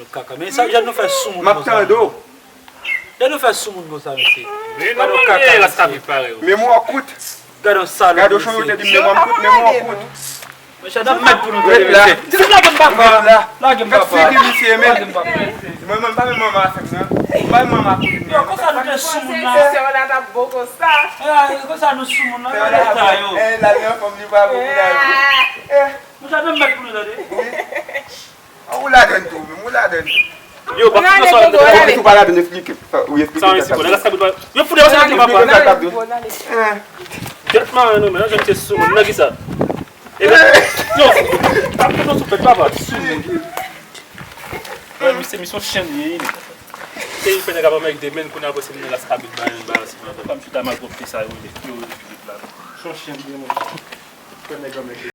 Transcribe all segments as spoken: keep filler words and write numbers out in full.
Kaka, men sa, jan nou fè soumoun konsa. M ap tande w. Jan nou fè soumoun konsa, mesye. Gade yon kaka, mesye. Memwa kout. Gade yon salop, mesye. Gade yon chonyo te di memwa m kout, memwa kout. Mesye, n ap mèt pou nou tande, mesye. Lage m, papa. Lage m, papa. Lage m, papa. Mwen menm pa menm manman avèk nan. M pa menm manman kout. Yo, konsa nou te soumoun la. Sè w la t ap bon konsa. Eh, konsa nou soumoun la, gade eta yo. Eh, la li anfòm, li pa bon pou la vi. Eh. Mesye, n ap mèt pou nou tande. Wi. Ou ladann tou, menm, ou ladann tou. Yo, pa fout nan sa w ap di. Ou pa ladann, eksplike. Ou eksplike sa k ap di. Yo fout nan sa k ap di, papa. Tèt mare nou, men, jan misye soumoun, nan kisa? Epi, yo, pa fout nan souflèt, papa, soumoun. Misye, misye yon chen li ye. Se yon fè nèg ap anmède men, kounye a pou se moun nan la skabit ba yon bagay, se pa m chita malpwòpte sa yo, yo, yo, Filip la. Se yon chen li ye, men. Fè nèg anmède.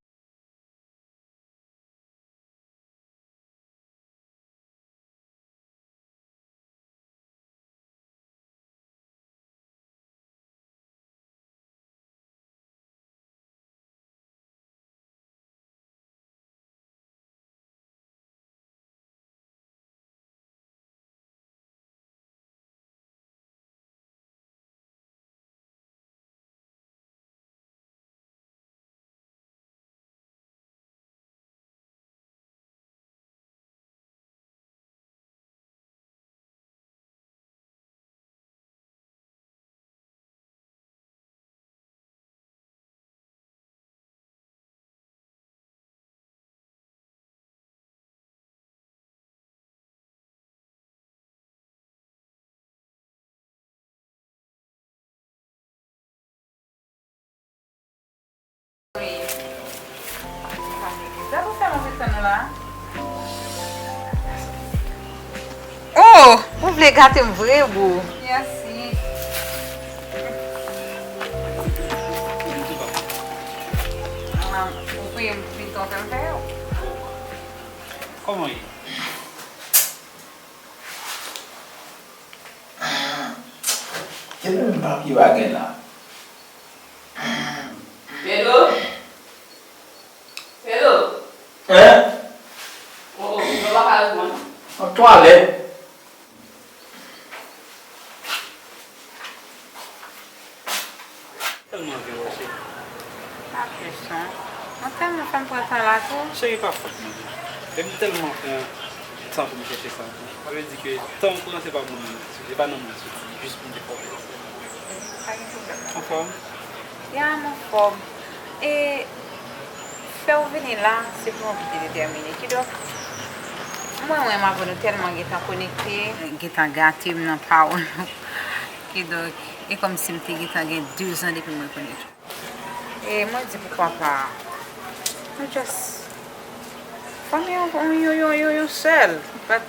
Oh, ou vle gate m vre, boo? Mèsi. Ou peye m piton ke m fè yo. Kòman ye? Gen menm papye pa gen la. Pedro? Pedro? Hein? Oh, oh, yo pa ka reponn. Nan twalèt. Tèlman vle wè cheri. Pa plis non. Mwen tèlman fè m pran tan la tou. Cheri, pa fòt mwen. E m tèlman pran tan pou m chèche sa tou. Sa vle di ke tan w pran, se pa moun nan, se pa nan mwen l soti, jis pou m te fè w plezi. Pa gen pwoblèm. Anfòm? Ya, m anfòm. E fè w vini la, se pou yon biten detèmine. Kidonk, mwen menm avè nou tèlman gentan konekte, gentan gate m nan pawòl nou. Kidonk, e kòmsi m te gentan gen dezan depi mwen konekte. E mwen di poukwa pa. Nou just fòme yon, yon, yon, yon, yon sèl. But,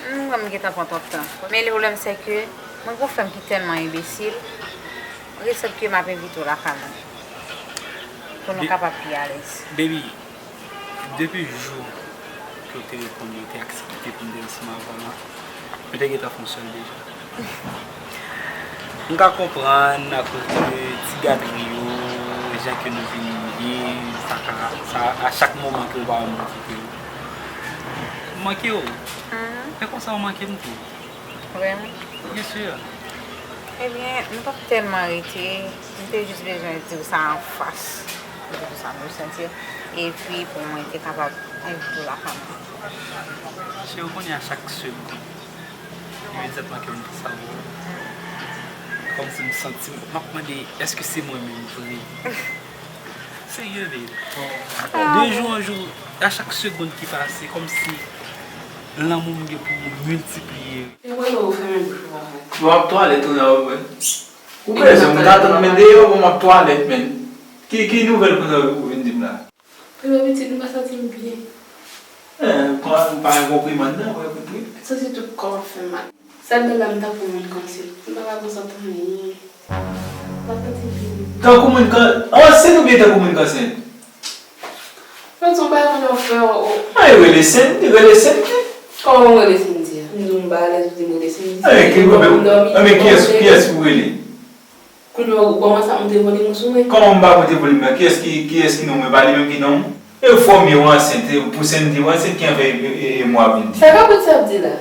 m, m gentan pran twòp tan. Men le pwoblèm se ke mwen gon frè m ki tèlman enbesil, mwen gen sant ke m ap envite w lakay mwen. Pou nou kapab pi alèz. Baby, depi jou ke w te reponn mwen, te aksepte pou m te ansanm avè w la, mwen te gentan fè yon sèl deja. M ka konprann akoz de ti gadri yo, jan ke nou vin ye, sa ka, sa, a chak moman ke w pa wè m, m kite w. M manke w. Men konsa w manke m tou. Vrèman? Byen si. Ebyen, m p ap tèlman rete. M te jis bezwen di w sa anfas. Pou di w sa m resenti. Epi pou mwen te kapab envite w lakay mwen. Cheri, ou konnen a chak segonn, imedyatman ke m panse a ou, kòmsi m santi m, m ap mande, èske se mwen menm vre? Serye, babe. De jou an jou, a chak segonn ki pase, kòmsi lanmou m gen pou miltipliye. E wè lè ou fèmen bouch ou a. Bon, m ap twalèt ou la, ou wè. Ou bezwen m ka tann men deyò, bon, m ap twalèt, men. Ki, ki nouvèl konsa ou vin di m la? Premye pitit, m pa santi m byen. Eh, pa, pa gen konpriman nan, wè, pou trip. Santi tout kò m ap fè m mal. Sèl dan la m tankou moun k ansent. M pa ka konsantre anyen. M pa santi m byen. Tankou moun k an-, ansent oubyen tankou moun k ansent? Mwen di w bagay moun yo fè w. Ay, rele Sandy, rele Sandy. Kòman mwen rele Sandy a? M di w m pa alèz, ou di m rele Sandy. Ay, ki pwoblèm? Anben, kiyès, kiyès pou rele? Kounye a ou ban mwen sa, monte volim ou sou mwen. Kòman m pa monte volim nan? Kiyès ki, kiyès ki non mwen? Pa li menm ki non m? Enfòme w ansent, e pou Sandy, w ansent ki anvè e, e, e mwa vin di. Sa Kabrit sa ap di la?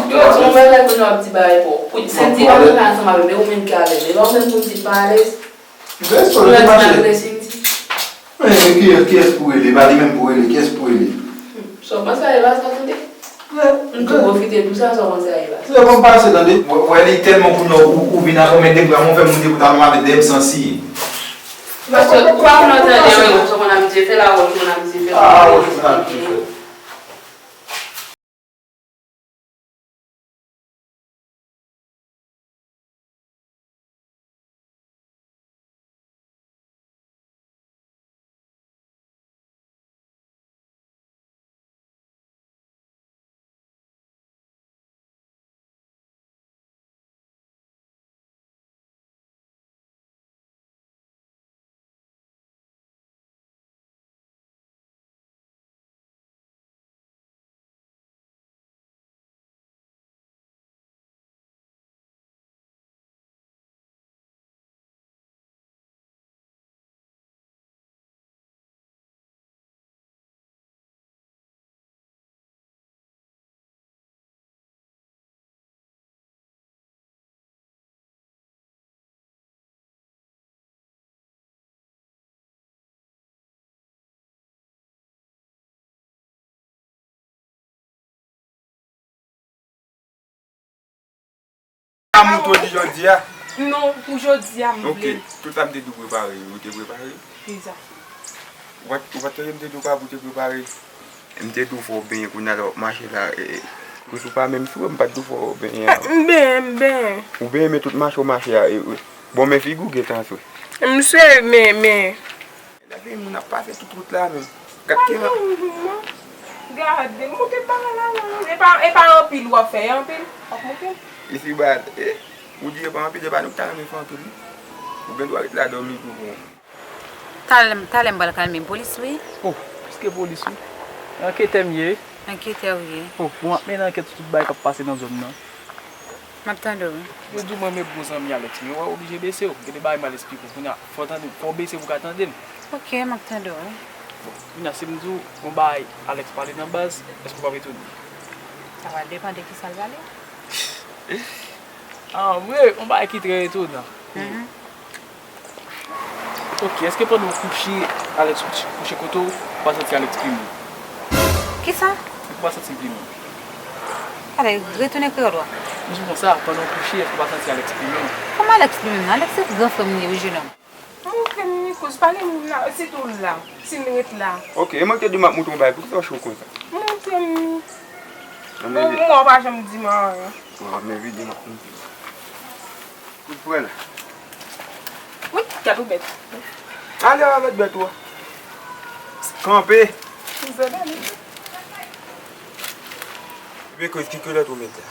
Yo di yon bagay pou nou ap di bagay pou ou. Pou Sandy pa vin ansanm avè m, e ou menm ki avè m. E pa ou menm pou di pa alèz. Ou mèt vin avè Sandy. Men, men kiyès, kiyès pou rele? Pa li menm pou rele, kiyès pou rele? Hmm, sa w panse a Eva sa tande? M tou pwofite pou sa, sa w panse a Eva sa? Se bon pase tande. Wè, wè li tèlman pou nou, ou, ou vin avè w, men depi a mwen fè moun depi w ta mande dèyè m sansi. Paske ou pa konn tande anyen, ou konn ap di fè la wòch, ou konn ap di fè la wòch, ou konn ap di fè. A mouton di jodi a? Non, pou jodi a, m vle. Ok, tout sa m te di w prepare yo, ou te prepare yo? Kisa? Ou pa t, ou pa t tande m te di w pa pou te prepare? M te di w fò w benyen kounye a lè w ap mache la, e, e, kous ou pa menm sou, m pa t di w fò w benyen an. M benyen, m benyen. Ou benyen, men tout mache w mache a, e, e, bon, men figi w gentan swe. M swe, men, men. Gade moun ap pase tout wout la menm. Gad ki jan. Gade, moute pa la, la, la. E pa, e pa anpil w ap fè, e anpil w ap moute. Isi ba, e, ou di e pa anpil, e pa nou ki ta renmen fè anpil, wi. Ou gen dwa ret la dòmi pou bon. Talè, talè m pral kalme polis, wi. Oh, piske polis, wi. Anketè m ye. Anketè w ye. Oh, bon, m ap mennen ankèt sou tout bagay k ap pase nan zòn nan. M ap tande w. Yo di w mwen menm bon zanmi Alex, men w oblije bese w. Gen de bagay m al esplike w. Kounye a, fò w tande m, fò w bese pou w ka tande m. Ok, m ap tande w. Bon, kounye a, si m di w yon bagay Alex pale nan baz, èske w p ap etone? Sa va depann de kisa l pale. Anmwe, yon bagay ki trè etonan. Mhm. Ok, èske pandan w kouche, Alex kouche, kouche kote w, ou pa santi Alex plimen w? Kisa? Ou pa santi l plimen w? Ale, retounen kreyòl ou a. M di w konsa, pandan w kouche, èske ou pa santi Alex plimen w? Kòman Alex plimen m? Alex se gran frè m li ye, wi, jenòm. Montre m, Nikos, pale m la, sitou la, si l ret la. Ok, e mwen te di m ap montre w yon bagay, poukisa w cho konsa? Montre m. Bon, mwen, w pa janm di m anyen. Bon, men vini m ap montre w. Ou pran la. Wi, gad yon bèt. Ale avèk bèt ou a. Kanpe. Ebyen, kouz ki kilòt ou met la?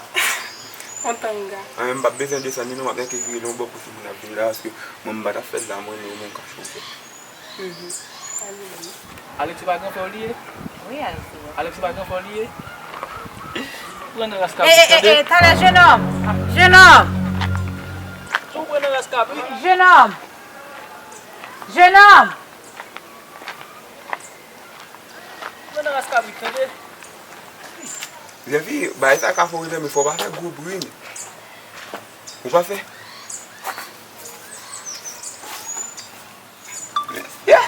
Yon tanga. An, m p ap bezwen desann li non, m ap rete vire l yon bò pou timoun ap vini la, paske mwen m pa t ap fè l la, mwen, non, mwen ka chofè. Mhm. Alex se pa gran frè w li ye? Wi, Alex se gran frè m. Alex se pa gran frè w li ye? Pran nan ras kabrit, tande? Eh, eh, eh, talè, jenòm! Jenòm! Si w pran nan ras kabrit. Jenòm! Jenòm! Pran nan ras kabrit, tande? Jènfi, bagay sa ka fè w ri, men fò w pa fè gwo bri. Ou pa fè? Yeah.